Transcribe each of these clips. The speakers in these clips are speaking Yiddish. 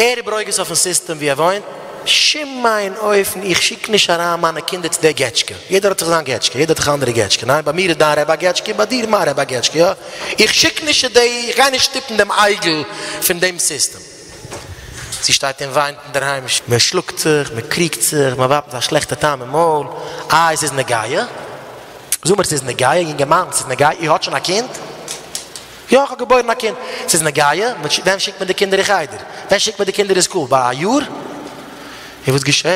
ער איז ברוגז אויפן סיסטעם ווי ער וואוינט, בשום אין אופן איך שיק נישט אריין מיינע קינדער צו די געטשקע, יעדער האט זיך זיין געטשקע, יעדער האט זיך אנדערע געטשקע, ניין ביי מיר איז דיין רבי א געטשקע און ביי דיר מיין רבי א געטשקע, יא איך שיק נישט צו די, איך גיי נישט שטופן דעם עגל פון דעם סיסטעם. זי שטייט און וויינט אינדערהיים, מען שלאגט זיך, מען קריגט זיך, מען ווארפט א שלעכטע טעם אין מויל, איי ס'איז נוגע? זאג מיר ס'איז נוגע? יונגערמאן ס'איז נוגע? איר האט שוין א קינד? יא איך האב געבוירן א קינד. ס'איז נוגע? ווען שיקט מען די קינדער אין חדר? ווען שיקט מען די קינדער אין סקול? ביי א יאר? און וואס געשעהט?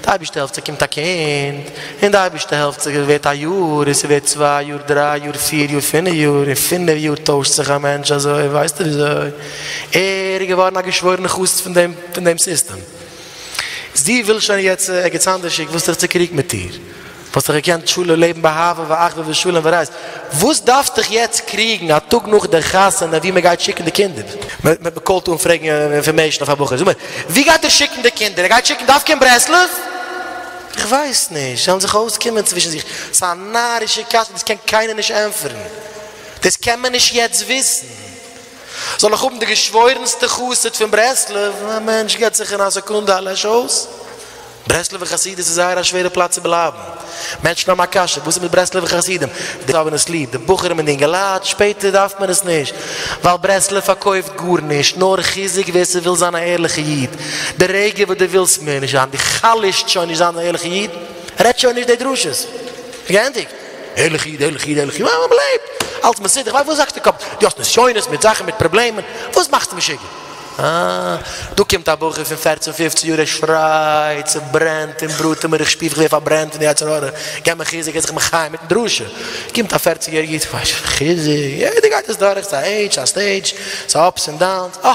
די אייבערשטער העלפט ס'קומט א קינד, און די אייבערשטער העלפט ס'ווערט א יאר, און ס'ווערט צוויי יאר, דריי יאר, פיר יאר, פינף יאר, אין פינף יאר טוישט זיך א מענטש אזוי, ווייסטו וויאזוי? ער איז געווארן א געשוואוירענע חסיד פון דעם פון דעם סיסטעם. זי וויל שוין יעצט ערגעץ אנדערש, וואס האסטו דיך צוקריגט מיט איר? וואלסט דאך געקענט שלום לעבן באהבה ואחווה ושלום ורעות, וואס דארפסט דיך יעצט קריגן א טאג נאך די חתונה ווי מען גייט שיקן די קינדער? מען קאלט אן פרעגן אינפארמעישן אויף א בחור, זאג מיר ווי גייט ער שיקן די קינדער? ער גייט שיקן דווקא אין ברסלב? איך ווייס נישט, זיי וועלן זיך אויסקומען צווישן זיך, ס'איז א נארישע קשיא, דאס קען קיינער נישט ענטפערן, דאס קען מען נישט יעצט וויסן. זאל איך האבן די געשוואוירנסטע חסיד פון ברסלב? א מענטש געט זיך אין א סעקונדע א לעש אויס. ברסלב'ע חסידות איז זייער א שווערע פלאץ צו בלייבן. מענטשן האבן א קשיא, וואס איז מיט ברסלב'ע חסידים? די האבן עס ליב, די בחורים און די אינגעלייט, שפעטער דארף מען עס נישט, ווייל ברסלב פארקויפט גארנישט, נאר חיזוק ווער ס'וויל זיין א ערליכע איד. די רגע וואס דו ווילסט מער נישט זיין, דו חלש'ט שוין נישט זיין א ערליכע איד, רעד שוין נישט די דרשות. געענדיגט. ערליכע איד, ערליכע איד, ערליכע איד, מ'לעבט אלץ מסודר, כ'ווייס וואס האקסטו קאפ, דו האסט נסיונות מיט זאכן מיט פראבלעמען, וואס מאכסטו משוגע? אה, דא קומט א בחור פון פערצן פופצן יאר ער שרייט, ס'ברענט און בראט מיר, איך שפיר איך ווער פארברענט פון די יצר הרע, געב מיר חיזוק, ער איז זיך מחיה מיטן דרשה, קומט א פערציג יעריגע איד, ווייס איך חיזוק, יעדער גייט עס דורך, ס'איז א עידזש, א סטעידזש, ס'איז אפס און דאונס, אה,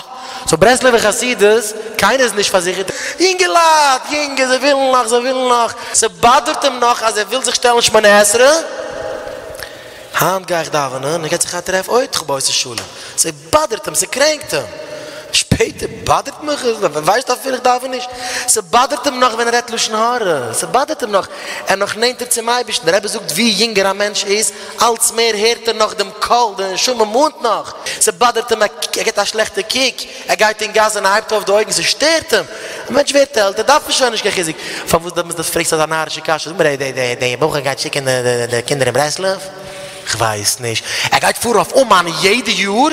סאו ברסלב'ע חסידות, קיינער איז נישט פארזיכערט, יונגעלייט, יונגע, זיי ווילן נאך, זיי ווילן נאך, ס'באדערט אים נאך אז ער וויל זיך שטעלן שמונה עשרה, היינט גיי איך דאווענען, ער געט זיך א טרעף אוי איך האב עושה שלום, ס'באדערט אים, ס'קרענקט אים, שפעטער באדערט מיך עס, ווייסט אפילו איך דאווען נישט, ס'באדערט אים נאך ווען ער רעדט לשון הרע, ס'באדערט אים נאך, ער נאך נענטער צום אייבערשטן, דער רבי זאגט ווי יונגער א מענטש איז, אלץ מער הערט ער נאך דעם קול, די נשמה מאנט נאך, ס'באדערט אים, ער געט א שלעכטע קוק, ער גייט אין גאס און ער הייבט אויף די אויגן, ס'שטערט אים, א מענטש ווערט עלטער דארף מען שוין נישט קיין חיזוק, פארוואס דעמאלטס פרעגסטו אזא נארישע קשיא, זאג מיר די בחור גייט שיקען די קינדער אין ברסלב? כ'ווייס נישט, ער גייט פארן אויף אומאן יעדע יאר?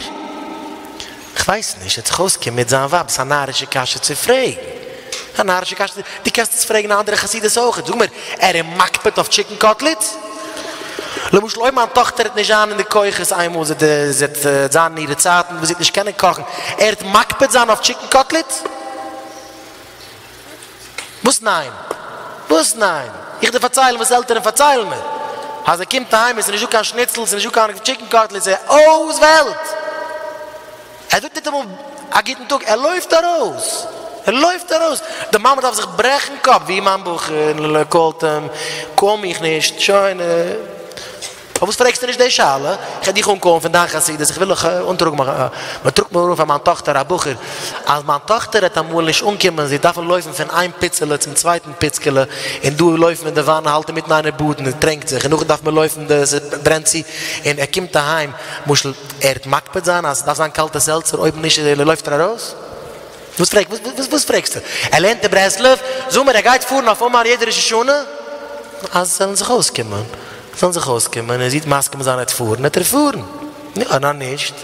כ'ווייס נישט, ער האט זיך אויסגעקומען מיט זיין ווייב, ס'איז א נארישע קשיא צו פרעגן, א נארישע קשיא, דו קענסט עס פרעגן אין אנדערע חסידות אויכעט, זאג מיר, ער איז מקפיד אויף טשיקן קאטלעטס? למשל אויב מיין טאכטער וועט נישט זיין אין די כוחות איינמאל זי וועט זיין אין אירע צייטן וואס זי וועט נישט קענען קאכן, ער וועט מקפיד זיין אויף טשיקן קאטלעטס? וואס ניין? וואס ניין? איך דיר פארציילן וואס עלטערן פארציילן מיר, אז ער קומט אהיים און ס'איז נישטא קיין שניצל, ס'איז נישטא קיין טשיקן קאטלעטס, איז אויס וועלט! ער זאגט ניטאמאל א גוטן טאג, ער לויפט ארויס! ער לויפט ארויס! די מאמע דארף זיך ברעכן קאפ, ווי מיין בחור קאלט אים, קאל מיך נישט, שוין. פארוואס פרעגסטו נישט די שאלה? איך וועל דיך אנקאלן פון דיין חסידות, איך וויל דיך אנטראגן, מען טראגט מיר אן פאר מיין טאכטער א בחור, אז מיין טאכטער וועט אמאל נישט אנקומען, זי וועט דארפן לויפן פון איין פיצעלע צום צווייטן פיצקעלע, און דא לויפן אין די וואנע האלט אינמיטן איינער באדן און טרענקט זיך, און נאכדעם דארף מען לויפן די ס'ברענט צו, און ער קומט אהיים, למשל ער וועט מקפיד זיין אז ס'דארף זיין קאלטע סעלצער, אויב נישט לויפט ער ארויס? וואס פרעג וואס פרעגסטו? ער לערנט אין ברסלב? זאג מיר ער גייט פארן אויף אומאן יעדע ראש השנה? אז זיי זאלן זיך אויסקומען, זאלן זיך אויסקומען, און זי וועט מסכים זיין ער וועט פארן, וועט ער פארן, נו און אז נישט?